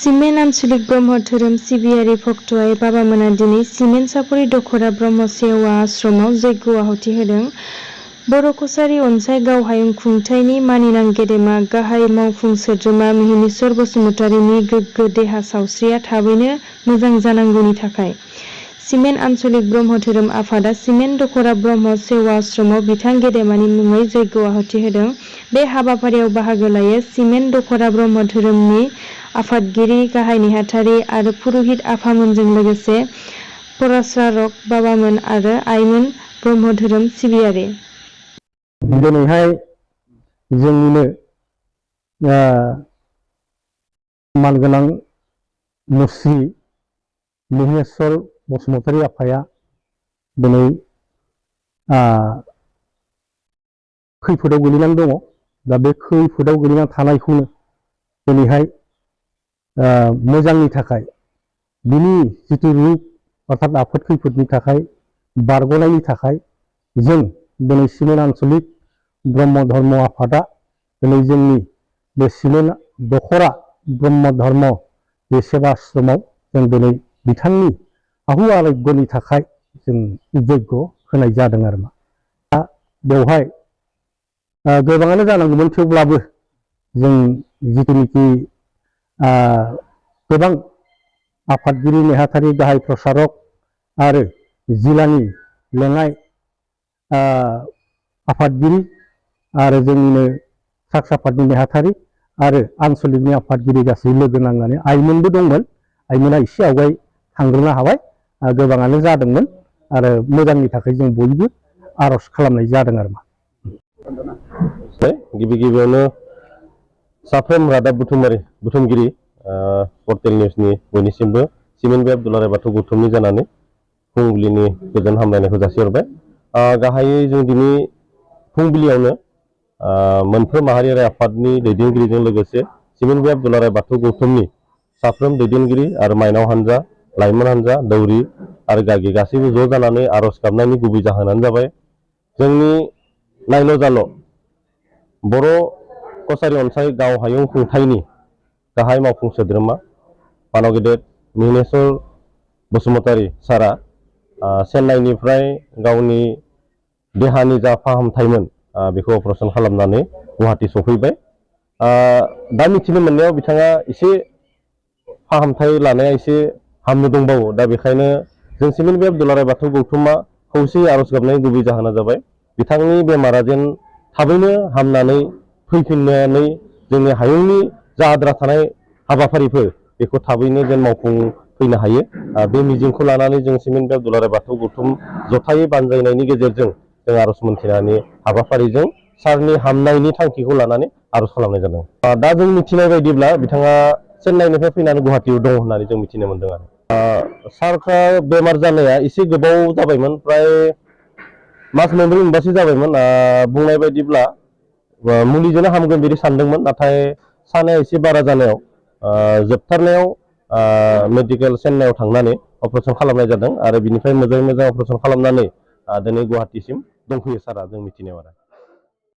Cement आन्चलिक Brahma धोरोम सिबियारि भक्तआइ बाबामोना दिनै सिमेन्ट सापरि दखरा ब्रह्म सेवा आश्रमाव जग्य आहुति होदों। बर' कछारी अनसाइ गावहायुं खुंथाइनि मानिनां गेदेमा गाहाय मावफुं सोद्रोमा मिहिनीश्वर बसुमतारिनि गोग्गो देहा सावस्रिया थाबैनो मोजां जानांगौनि थाखाय सिमेन्ट आन्चलिक ब्रह्म धोरोम आफादा सिमेन्ट दखरा ब्रह्म सेवा आश्रमाव बिथां गेदेमानि मुङै जग्य आहुति होदों। बे हाबाफारियाव बाहागो लायो सिमेन्ट दखरा ब्रह्म धोरोमनि आफादगिरि गाहाय नेहाथारि आरो पुरहित आफामोनजों लोगोसे पराश्रारक बाबामोन आरो आइमोन ब्रह्म धोरोम सिबियारि। दिनैहाय जोंनिनो मानगोनां मुस्रि मिहिनीश्वर बसुमतारी आफाया दिनै खैफोदाव गोलैनानै दङ। दा बे खैफोदाव गोलैनानै थानायखौनो दिनैहाय मोजांनि थाखाय बिनि जितु रुप अर्थात आफोद खैफोदनि थाखाय बारग'नायनि थाखाय जों दिनै सिमेन्ट आन्चलिक ब्रह्म धर्म आफादा दिनै जोंनि बे सिमेन्ट दखरा ब्रह्म धर्म बे सेवा आश्रमाव जों दिनै बिथांनि आहु आरोग्यनि थाखाय जों जग्य होनाय जादों आरो मा दा बेवहाय गोबाङानो जानांगौमोन, थेवब्लाबो जों जिथुनिखि गोबां आफादगिरि नेहाथारि गाहाय प्रसारक आरो जिल्लानि लेङाइ आफादगिरि आरो जोंनिनो साक्ष आफादनि नेहाथारि आरो आन्चलिकनि आफादगिरि गासै लोगो नांनानै आइमोनबो दंमोन। आइमोना एसे आवगाय थांग्रोनो हाबाय, गोबाङानो जादोंमोन आरो मोजांनि थाखाय जों बयबो आरज खालामनाय जादों आरो मा। गिबि गिबियावनो साफ्रोम रादाब बुथुमगिरि पर्टेल निउसनि बयनिसिमबो सिमेन्ट बे दुलाराय बाथौ गौथुमनि जानानै फुंबिलिनि गोजोन हामलायनायखौ जासिहरबाय। गाहायै जों दिनै फुंबिलियावनो मोनफ्रोम माहारियारि आफादनि दैदेनगिरिजों लोगोसे सिमेन्ट बे दुलाराय बाथौ गौथुमनि साफ्रोम दैदेनगिरि आरो माइनाव हानजा, लाइमोन हानजा, दौरि आरो गागि गासैबो ज' जानानै आर'ज गाबनायनि गुबै जाहोनानो जाबाय जोंनि नायल' जाल' बर' कछारी अनसाइ गावहायुं खुंथाइनि गाहाय मावफुं सोद्रोमा मानव गेदेर मिहिनीश्वर बसुमतारी सारा चेन्नाइनिफ्राय गावनि देहानि जा फाहामथायमोन बेखौ अपारेशन खालामनानै गुवाहाटी सफैबाय। दा मिथिनो मोननायाव बिथाङा एसे फाहामथाय लानाया एसे हामनो दंबावो। दा बेखायनो जों सिमेन्ट बे दुलाराय बाथौ गौथुमा खौसेयै आर'ज गाबनायनि गुबै जाहोना जाबाय बिथांनि बेमारा जेन थाबैनो हामनानै फैफिननानै जोंनि हायुंनि जा आद्रा थानाय हाबाफारिफोर बेखौ थाबैनो जेन मावफुंफैनो हायो। बे मिजिंखौ लानानै जों सिमेन्ट बे दुलाराय बाथौ गौथुम जथायै बानजायनायनि गेजेरजों जों आर'ज मोन्थिनायनि हाबाफारिजों सारनि हामनायनि थांखिखौ लानानै आर'ज खालामनाय जादों। दा जों मिथिनाय बायदिब्ला बिथाङा चेन्नाइनिफ्राय फैनानै गुवाहाटीयाव दं होननानै जों मिथिनो मोन्दों आरो सारफ्रा बेमार जानाया एसे गोबाव जाबायमोन, प्राय मास मोनब्रै मोनबासो जाबायमोन। बुंनाय बायदिब्ला मुलिजोंनो हामगोन बिदि सानदोंमोन, नाथाय सानाया एसे बारा जानायाव जोबथारनायाव मेडिकेल चेन्नाइयाव थांनानै अपारेशन खालामनाय जादों आरो बिनिफ्राय मोजाङै मोजां अपारेशन खालामनानै दिनै गुवाहाटीसिम दंफैयो सारा जों मिथिनायाव आरो।